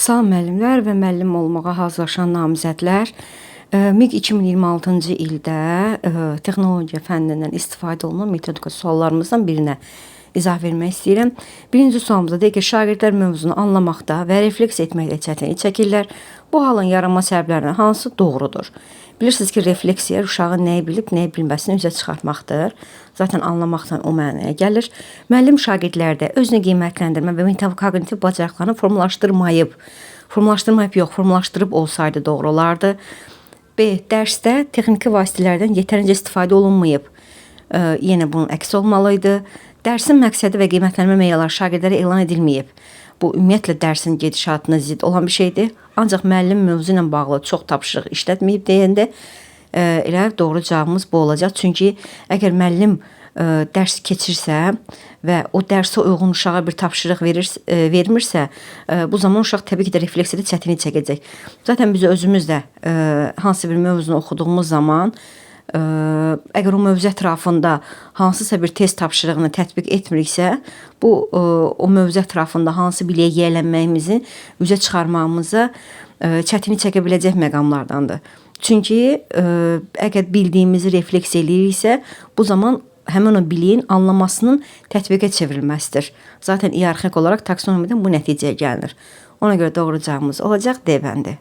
Salam müəllimlər və müəllim olmağa hazırlaşan namizədlər. MİQ 2026-cı ildə texnologiya fənnindən istifadə olunan metodika suallarımızdan birinə izah vermək istəyirəm. Birinci sualımızda deyir ki, şagirdlər mövzunu anlamaqda və refleks etməkdə çətinlik çəkirlər. Bu halın yaranma səbəblərindən hansı doğrudur? Bilirsiniz ki, refleksiya uşağın nəyi bilib, nəyi bilməsini üzə çıxartmaqdır. Zaten anlamaqdan o mənaya gəlir. Müəllim şagirdlərdə özünü qiymətləndirmə və metakognitiv bacarıqlarını formalaşdırmayıb. Formalaşdırmayıb yox, formalaşdırıb olsaydı doğru olardı. B. Dərsdə texniki vasitələrdən yetərincə istifadə olunmayıb. Yenə bunun əksi olmalıydı. Dərsin məqsədi və qiymətləndirmə meyarları şagirdlərə elan edilməyib. Bu ümumiyyətlə dərsin gedişatına zidd olan bir şeydir. Ancaq müəllim mövzu ilə bağlı çox tapşırıq işlətməyib deyəndə elə doğru cavabımız bu olacaq. Çünki əgər müəllim dərs keçirsə və o dərsə uyğun uşağa bir tapşırıq verir, vermirsə, bu zaman uşaq təbii ki də refleksiyada çətinlik çəkəcək. Zaten biz özümüz də hansı bir mövzunu oxuduğumuz zaman əgər o mövzu ətrafında hansısa bir test tapşırığını tətbiq etmiriksə, bu o mövzu ətrafında hansı biliyə yiyələnməyimizi üzə çıxarmağımıza çətinlik çəkə biləcək məqamlardandır. Çünki əgər bildiyimizi refleks eləyiriksə, bu zaman həmin o biliyin anlamasının tətbiqə çevrilməsidir. Zaten iyerarxik olaraq taksonomidən bu nəticəyə gəlinir. Ona görə doğru cavabımız olacaq D bəndi.